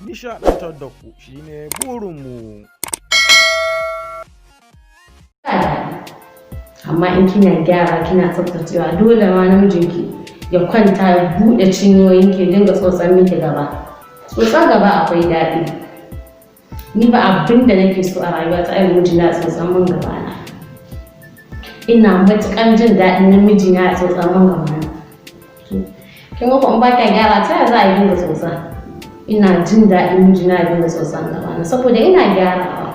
Nishaɗantar da ku shine burinmu. Amma in kina gyara, kina tsaftacewa, dole ma namijinki ya kwanta ya buɗe cinyoyinki ya dinga tsotsan miki gaba. Tsotsan gaba akwai daɗi. Ni ba abin da nake so a rayuwa ta irin mijina ya tsotsan min gaba na. Ina matuƙar jin daɗin namijina ya tsotsan min gaba na. Kin ga ko in ba kya gyara, ta yaya za a yi dinga tsotsa? Ina jin daɗin mijina ya dinga tsotsan gaba na saboda ina gyarawa.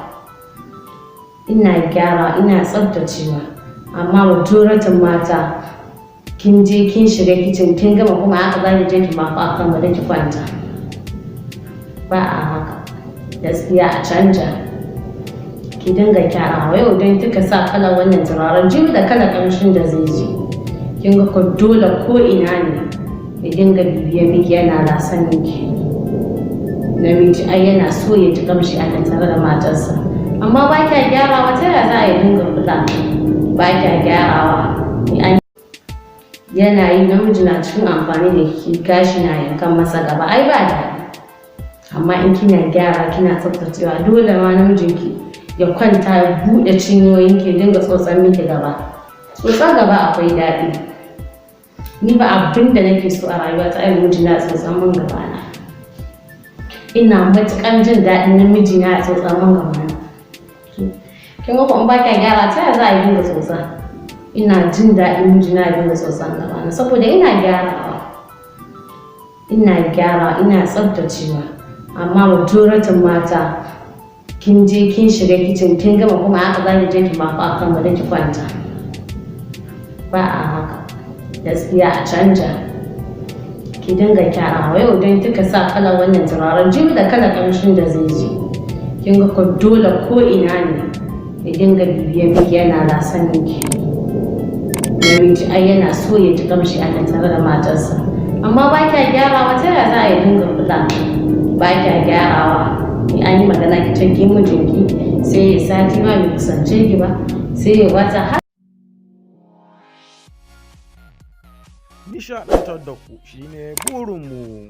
Ina gyarawa, ina tsaftacewa. Amma majoratin mata, kin je kin shiga kicin, kin gama, kuma haka za ki je ki maku akan gado ki kwanta. Ba a haka. Gaskiya a canja. Ki dinga gyarawa. Yau idan kika sa kalar wannan turaren, jibi da kalar ƙamshin da zai ji. Kin ga ko dole ko ina ne ya dinga bibiye miki, yana lasan miki. Namiji ai yana so ya ji ƙamshi a tattare da matarsa. Amma ba kya gyarawa, ta yaya za a yi dinga kula? Ba kya gyarawa. Yana yi namiji na cikin amfani da ki, gashi na yankan masa gaba, ai ba daɗi. Amma in kina gyara, kina tsaftacewa, dole ma namijinki ya kwanta ya buɗe cinyoyinki ya dinga tsotsan miki gaba. Tsotsan gaba akwai daɗi. Ni ba abin da nake so a rayuwa ta irin mijina ya tsotsan min gaba na. Ina matuƙar jin daɗin namijina ya tsotsan min gaba na. Kin ga ko in ba kya gyara, ta yaya za a yi dinga tsotsa? Ina jin daɗin mijina ya dinga tsotsan gaba na saboda ina gyarawa. Ina gyarawa, ina tsaftacewa. Amma majoratin mata, kin je kin shiga kicin, kin gama, kuma haka za ki je ki maku akan gado ki kwanta. Ba a haka. Gaskiya a canja. Ki dinga gyarawa. Yau idan kika sa kalar wannan turaren, jibi da kalar ƙamshin da zai ji. Kin ga ko dole ko ina ne ya dinga bibiye miki, yana lasan miki. Namiji ai yana so ya ji ƙamshi a tattare da matarsa. Amma ba kya gyarawa, ta yaya za a yi dinga kula? Ba kya gyarawa. In an yi magana, ki ce ki mijinki sai ya sati ma bai kusance ki ba, sai ya wata har. Nishaɗantar da ku shine burinmu.